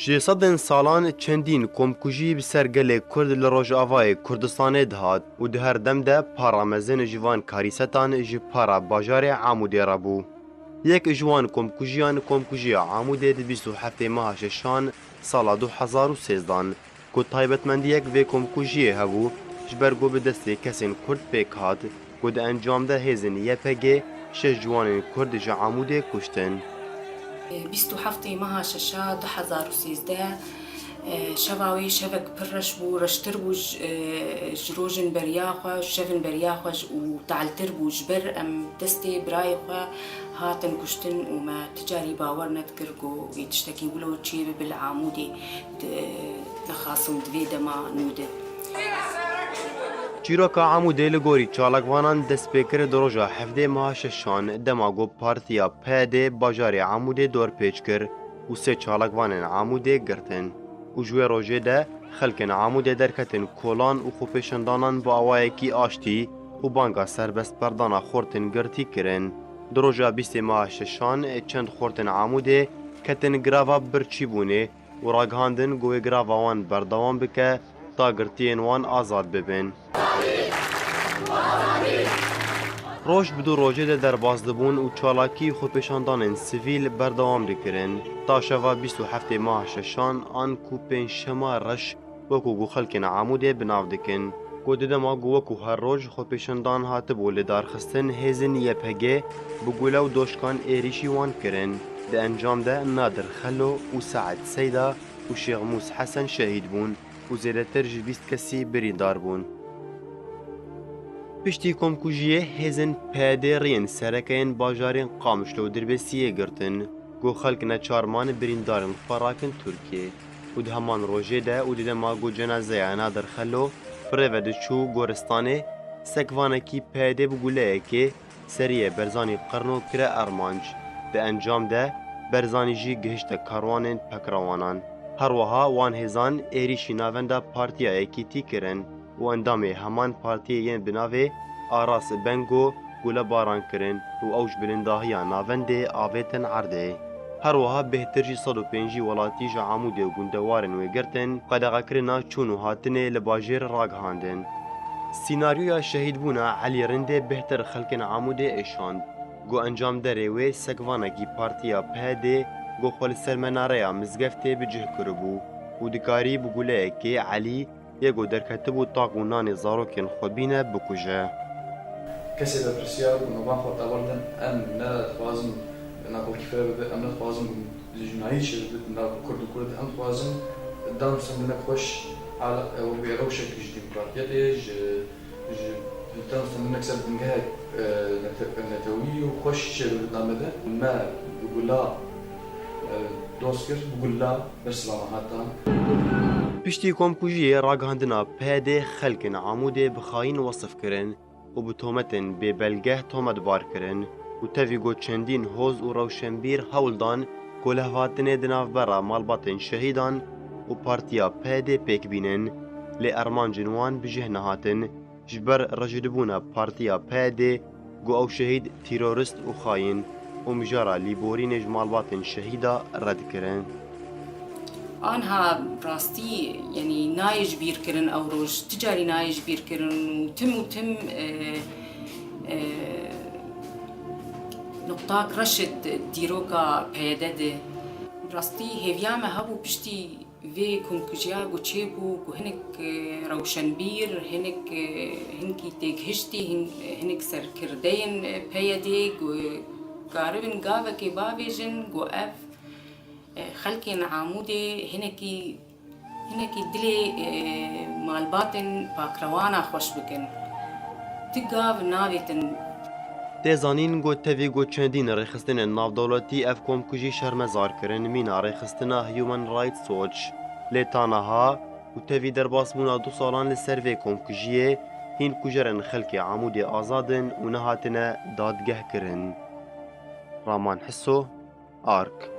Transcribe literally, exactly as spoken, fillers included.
Ji sedên salan çendîn komkujî bi ser gelê Kurd li Rojavayê Kurdistanê dihat û di her dem de para mezin ji van karîsetan ji para bajarê Amûdê re bû. Yek ji wan komkujiyan komkujiya Amûdê di bîst û heftê meha şeşan sala du hezar û sêzdan, ku taybetmendiyek vê komkujiyê hebû, ji ber ku bi destê kesên Kurd pêk hat, ku di encam de hêzên Y P G şeş ciwanên Kurd ji Amûdê kuştin. Bîst û heftê meha şeşa du hezar û sêzdeh, şeva wê şevek pir reş bû, reştir bû ji, ji rojên beriya xwe, ji şevên beriya xwe ji, û teeltir bû. Ji ber em destê birayê xwe hatin kuştin û me ti carî bawer nedikir ku wê tiştekî wilo çêbibe li Amûdê, di, dixasim di vê dema nû de. Çîroka Amûdê li gorî çalakvanan dest pê kir di roja hevdê meha şeşan, dema ku partiya P D bajarê Amûdê dorpêç kir û sê çalakvanên Amûdê girtin. Û ji wê rojê de xelkên Amûdê derketin kolan û xwepêşandanan bi awayekî aştî û banga serbestberdana xortên girtî kirin. Di roja bîstê meha şeşan çend xortên Amûdê ketin greva birçîbûnê û ragihandin ku wê greva wan berdewam bike ta girtiyên wan azad bibin. Roj bi du rojê de derbas dibûn û çalakî û xwepêşandanên sivîl berdewam dikirin. Ta şeva bîst û heftê meha şeşan an ku pêncşema reş wekû ku xelkên Amûdê bi nav dikin. Ku di dema ku wekû her roj xwepêşandan hatibû lidarxistin, hêzên Y P G bi gule û doşkan êrîşî wan kirin. Di encam de Nadir Xelo û Seed Seyda û Şêxmûs Hesen şehîd bûn û zêdetir ji bîst kesî birîndar bûn. Piştî komkujiyê hêzên P D riyên sereke yên bajarên Qamişlo û Dirbêsiyê girtin, ku xelk neçar man birîndarên xwe rakin Tirkiyê. Û di heman rojê de û di dema ku cenazeya Nadir Xelo bi rê ve diçû goristanê, sekvanekî P D bi guleyekê seriyê Berzanî Qirno kire armanc. Di encam de Berzanî jî gihişte karwanên pekrewanan. Her wiha wan hêzan êrîşî navenda Partiya Yekîtî kirin û endamê heman partiyê yên bi navê Aras Bengo gulebaran kirin û ew ji bilindahiya navendê avêtin erdê. Her wiha bêhtir jî sed û pêncî welatî ji Amûdê û gundewarên wê girtin, qedexekirina çûn û hatinê li bajêr ragihandin. Sînaryoya şehîdbûna Elî Rindê bêhtir xelkên Amûdê êşand. Ku encamderê wê sekvanekî partiya P D ku xwe li ser menareya mizgeftê bi cih kiribû û dikarî bi guleyekê Elî yê ku derketibû tak û nanê zarokên xwe bîne, bikuje. Kesê berpirsiyar bûn û van xwe tewar din, em ne dixwazin nakolkî fireh bibe, em ne dixwazin jinayî çêbibe di nav Kurd û Kurd, em dixwazin danûstendinek xweş, ala, ew bê rewşek ji demokratiyetê, ji, ji danûstendinek ser bingehek, e, nete-, netewî û xweş çêbibe di nav me de. Me bi gula, e, dost kir, bi gula bersivana hatan. Piştî komkujiyê ragihandina P D xelkên Amûdê bi xayîn wesif kirin û bi tometên bêbelgeh tometbar kirin û tevî ku çendîn hoz û rewşenbîr hewl dan ku lihevhatinê di navbera malbatên şehîdan û partiya P D pêk bînin, lê armancên wan bi cih nehatin, ji ber rejidibûna partiya P D ku ew şehîd, terorist û xayîn û mijara lîborînê ji malbatên şehîda red kirin. Anha rastî, yanî nayê ji bîr kirin ew roj, ti carî nayê ji bîr kirin û tim û tim, e, e, nuqtak reş di dîroka P Y D de. Rastî hêviya me hebû piştî vê komkujiya ku çêbû, ku hinek, e, rewşenbîr, hinek, e, hinkî têgihiştî, hin-, hinek serkirdeyên, e, P Y D ku karibin gavekê bavêjin ku ev, e, xelkên Amûdê hinekî, hinekî dilê, e, malbatên pakrewana xweş bikin. Ti gav navêtin. Tê zanîn ku tevî ku çendîn rêxistinên navdewletî ev komkujî şermezar kirin, mîna rêxistina Human Rights Watch. Lê ta niha û tevî derbasbûna du salan li ser vê komkujiyê, hîn kujerên xelkê Amûdê azad in û nehatine dadgehkirin. Raman Hiso, Ark.